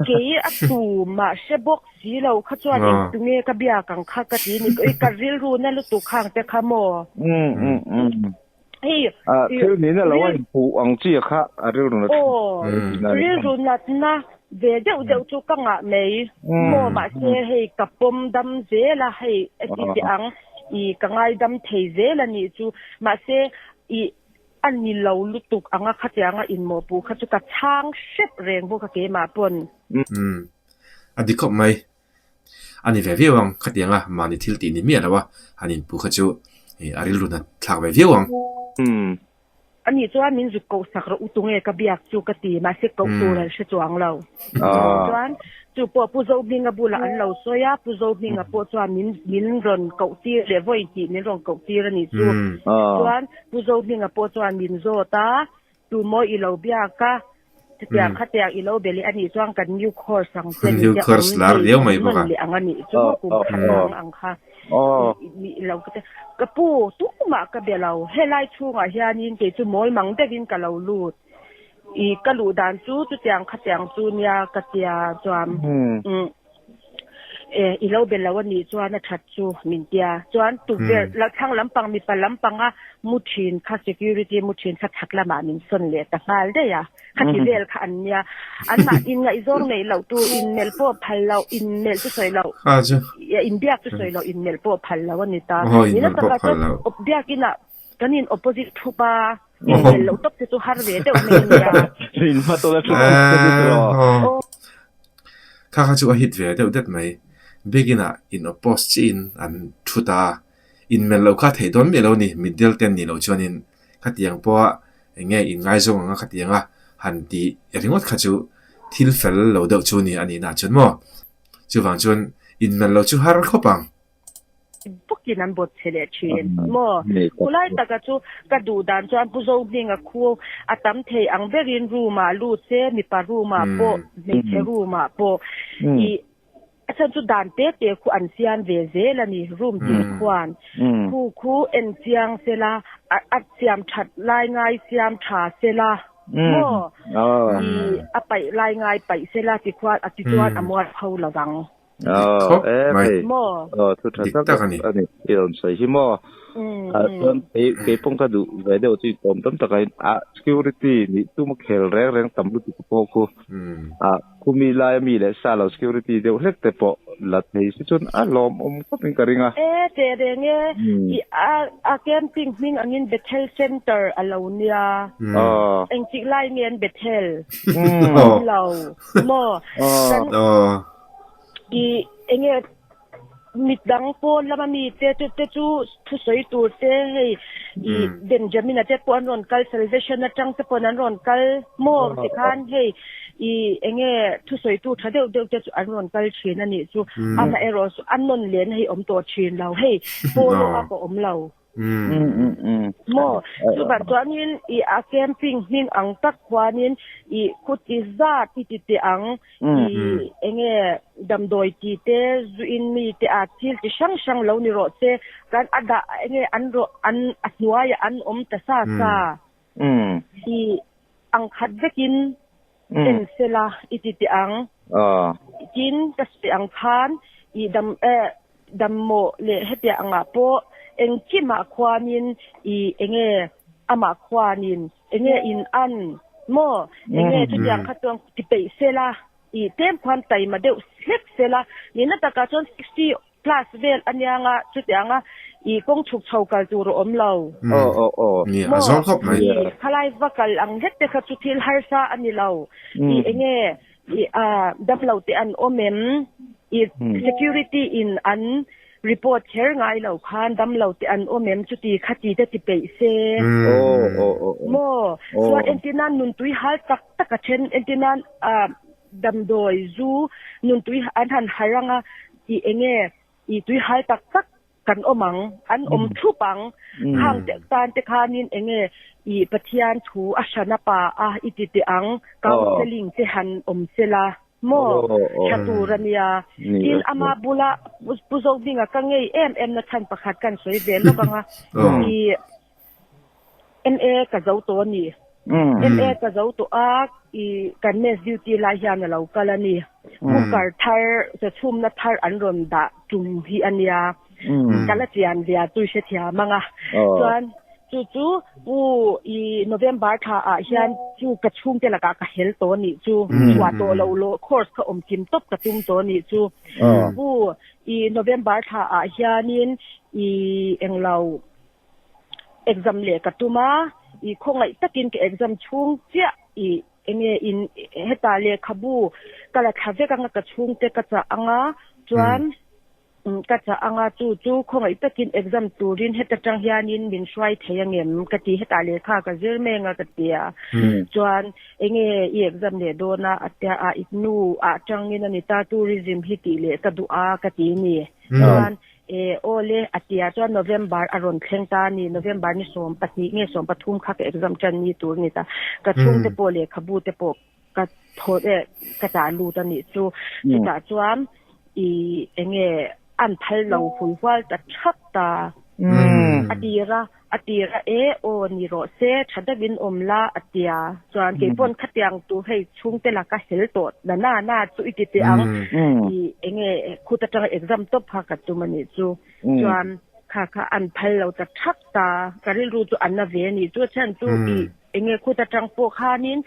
kei a tumah hre bawk si lo kha chuan engtunge ka biak ang kha ka ti ni, ka rilru na lutuk khang te kha maw? Hei, thil nihna lo a inpuh ang chi kha a rilru nat Aw, rilru natna ve deuh deuh chu ka ngah mai. Maw mahse hei ka pawm dam zel a, hei a ti teh ang, i ka ngaidam thei zel a nih chu. Mahse i a ni lo lutuk anga khatianga inmawhpuh kha chu ka chhang hrep reng bawk a keimah pawn. Umm, a dik khawp mai. A ni ve viau ang, khatianga mahni thil tih ni miah lo a, han inpu kha chu a rilru hna thlak ve viau ang. Umm. Ani chuan min zuk koh sak rawh u tunge ka biak chu ka ti, mahse koh tur an hre chuang lo. Chuan chu pawh Pu Zohminga bulah an lo sawi a, Pu Zohminga pawh chuan min min rawn koh tir leh vawi hnih min rawn koh tir a nih chu. Chuan Pu Zohminga pawh chuan min zawt a, tumaw i lo biak a, Chutiang khatiang i lo be leh a nih chuan kan new course ang che ni te awm thei awm nawn leh ang a nih chu maw kum khat ang ang kha i lo ka ti. Ka pu tumah ka be lo, helai chhungah hianin kei chu mawl mang deuhin ka lo lut. I ka luh dan chu chutiang khatiang chu nia ka tia chuan. E, i lo be lo a nih chuan a that chu min tia. Chuan tukverh la thlang lampang mipa lampanga mu thin kha security mu thin kha chhak lamah min sawn leh ta nghal daih a. Khati vel kha an nia. Anmah inngaihzawng neih loh tu inmelh pawh phal loh, inmelh chu sawi loh, inbiak chu sawi loh, inmelh pawh phal loh a ni ta. Nina takah chuan biakinah Kan in opposite thup a, inmelh loh tawp te chu har ve deuh mai a nia. In hma tawla thu thup te chu tiraw? Kha kha chu a hit ve deuh det mai. Biakin ah in oppose chiah in an thu ta a, inmelh loh kha theih dawn miah lo a ni, mitdel te an nih loh chuanin khatiang pawha eng nge in ngaizawng anga khatianga han tih ringawt kha chu thil fel lo deuh chu ni a nih nah chuan maw. Chuvang chuan inmelh loh chu har khawp ang. Bawkin an bawt chhe leh thin maw? Khulai taka chu ka duh dan chuan Pu Zohminga khu a tam thei ang berin room ah lut se, mipa room ah pawh, hmeichhe room ah pawh i a chhan chu dan te te khu an siam ve zel a ni room tin khuan khu khu en chiang sela a siam that lai ngai siam tha sela maw i a paih lai ngai paih sela tikhuan a tichuan a mualpho lovang. Dik khawp mai. Maw? Aw, thu tha Dik tak tak a ni. a ni. I rawn sawi hi maw? Ah, chuan kei kei pawng ka duh ve deuh chu intawm tam taka in ah security nih tum a khel reng reng tam lutuk pawh khu. Ah, khumi laia mi leh sa lo security deuh hlek te pawh la thei si chuan a lawmawm khawp in ka ring a. E, teh reng e. I a a camping hming angin Bethel Center a lo nia. Aw. Engtik lai nge an Bethel? Awm lo. Maw? Kan I enge mit dang pawn lama mi te te te chu thusawi tur te hei i Benjamin-a te pawh an rawn kal Salvation atang te pawh an rawn kal maw tikhan hei i enge thusawi tu tha deuh deuh te chu an rawn kal thin a nih chu amaherawh chu a nawn lehna hi awm tawh thin lo hei follow up a awm lo. Maw? Chuvang chuanin i a camping hming ang tak khuanin i khuti zat i ti teh ang, i enge damdawi ti te, zu in mi te a thil ti hrang hrang lo ni rawh se, kan a dah enge an rawh an a hnuaiah an awm ta sa sa. I ang khat vekin en sela i ti teh ang. Tin ka sawi ang khan i dam eh Dammawh leh hetiang angah pawh engkimah khuanin i enge amah khuanin enge in an maw enge chutiang kha chuan ti peih sela i tlem khuan taima deuh hlek sela nihna takah chuan 60 plus vel anianga chutianga i kawng chhuk chho kal tur a awm lo maw i khalai va kal ang hlek te kha chu thil harsa a ni lo i enge I a damlo te an awm em? I security in an report kher ngai lo khan damlo te an awm em? Chuti khati te ti peih se. Maw? Chuan entir nan nuntui hal tak tak a then entir nan a damdawi zu nuntui an han har anga i enge i tui hal tak tak. kan awm ang, an awm thup ang. Khang te tan te khanin enge i Pathian thu a hrana pa a i ti teh ang, counselling te han awm sela maw tha tur a nia. Tin, ama bula Pu Zohminga ka ngei em em na chhan pakhat kan sawi ve lawk ang a, i MA ka zo tawh a ni. MA ka zo tawh a, i kan mess duty lai hian a lo kal a ni. Cooker thar, chawchhumna thar an rawn dah tum hi a nia. Ka la chian zia chu i hrethiam ang a. Chuan chu chu pu i November thla ah hian chu ka chhungte lakah ka hel tawh a nih chu. Chhuah tawh loh lawh course kha awm kim tawp ka tum tawh a nih chu. Pu i November thla ah hianin i englo Exam leh ka tum a, i khawngaih takin ka exam chhung chiah i enge in heta lehkhabu ka la thla vek anga ka chhungte ka chah anga chuan ka chah anga chu chu khawngaih takin exam turin heta tang hianin min hruai thei angem ka ti heta lehkha ka zir meng a ka ti a chuan enge i exam leh dawn a a tia a i nu ah tangin a ni ta tourism hi tih leh ka duh a ka ti ni chuan E, aw le, a tia chuan November a rawn thleng ta a ni. November ni 12 nge 13 kha ka exam tan ni tur a ni ta. Ka chhungte pawh lehkhabu te pawh ka thaw e, ka tah lut a nih chu. Chutah chuan i enge an phal lo hul hual ta thap ta. A tir a. A tir a, E, aw, ni rawh se, tha deuhin awm la, a tia. Chuan kei pawn khatiang tur hei chhungte laka hel tawh na na na chu i ti teh ang. I enge khut atanga exam tawp kha ka tum a nih chu. Chuan kha kha an phal lo ta thak ta, ka rilru chu a na ve a nih chu. A chhan chu i enge khut atang pawh khanin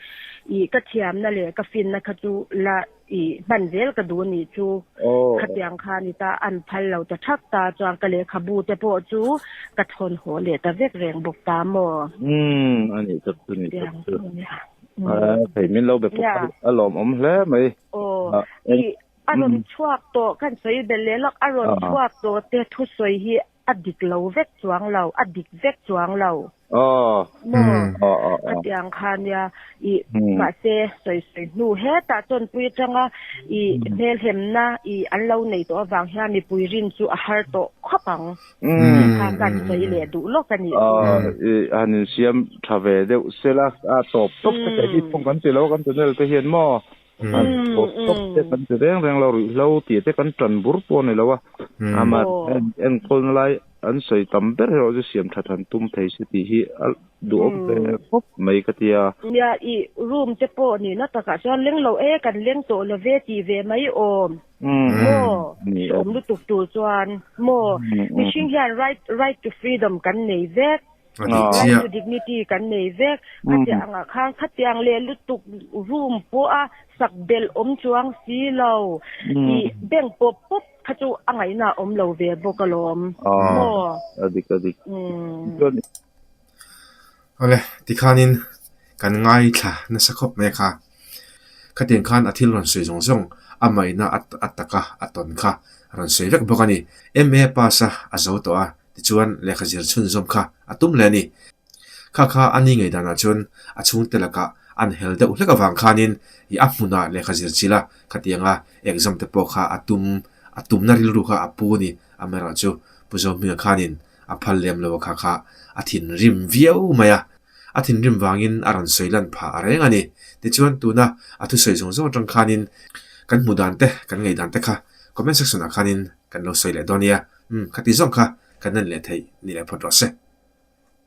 i ka thiamna leh ka finna kha chu la I hman zel ka duh anih chu khatiang kha ni ta, an phal lo ta thak ta chuan ka lehkhabu te pawh chu ka thawn haw leh ta vek reng bawk ta maw? Umm anih tak chu nih tak chu. Thei min lo be pawh a lawmawm hle mai. Aw i a rawn chhuak tawh kan sawi belh leh lawk a rawn chhuak tawh te thusawi hi A dik lo vek chuang lo, a dik vek chuang lo. Maw? Khatiang kha nia i mahse sawi sawi hnu hetah chuan pui atanga i hmelhemna i an lo nei tawh avang hian mipui rin chu a har tawh khawp ang. Kha kan sawi leh duh lawk a nih chu. I han insiam tha ve deuh sela a tawp tawp te kei hi pawh kan ti lo kan channel te hian maw? Tawp tawp te kan ti reng reng lo ruihhlo tih te kan tan bur pawh a ni lo a, ama enkawlna lai an sawi tam ber erawh chu siam that han tum thei se tih hi a duhawm ve khawp mai ka ti a. Nia i room te pawh nihna takah chuan leng lo e kan leng tawh lo ve tih ve mai awm maw awm lutuk tur chuan maw mihring hian right right to freedom kan nei vek. Right to dignity kan nei vek. Khatiang angah khan khatiang leh lutuk room pawh a sak belh awm chuang si lo. Tih bank pawp pawp kha chu a ngaihna a awm lo ve bawk alawm. Maw? A dik a dik. Awle, tikhanin kan ngaithla nasa khawp mai a kha. Khatiang khan a thil rawn sawi zawng zawng a maina a taka a tawn kha a rawn sawi vek bawk a ni. MA pass a a zo tawh a, Tichuan, lehkha zir chhunzawm kha a tum hle a ni. Kha kha a ni ngei danah chuan a chhungte lakah an hel deuh hlek avang khanin i a hmunah lehkha zir chila khatianga exam te pawh kha a tum a tumna rilru kha a pu a ni. Amaherawhchu Pu Zohminga khanin a phal lem lo a kha kha a thinrim viau mai a. A thinrim vangin a rawn sawi lan phah a reng a ni. Tichuan, tuna a thusawi zawng zawng atang khanin kan hmuh dan te, kan ngaih dan te kha comment section ah khanin kan lo sawi leh dawn nia. Umm, khati zawng kha kan en leh theih ni leh phawt rawh se.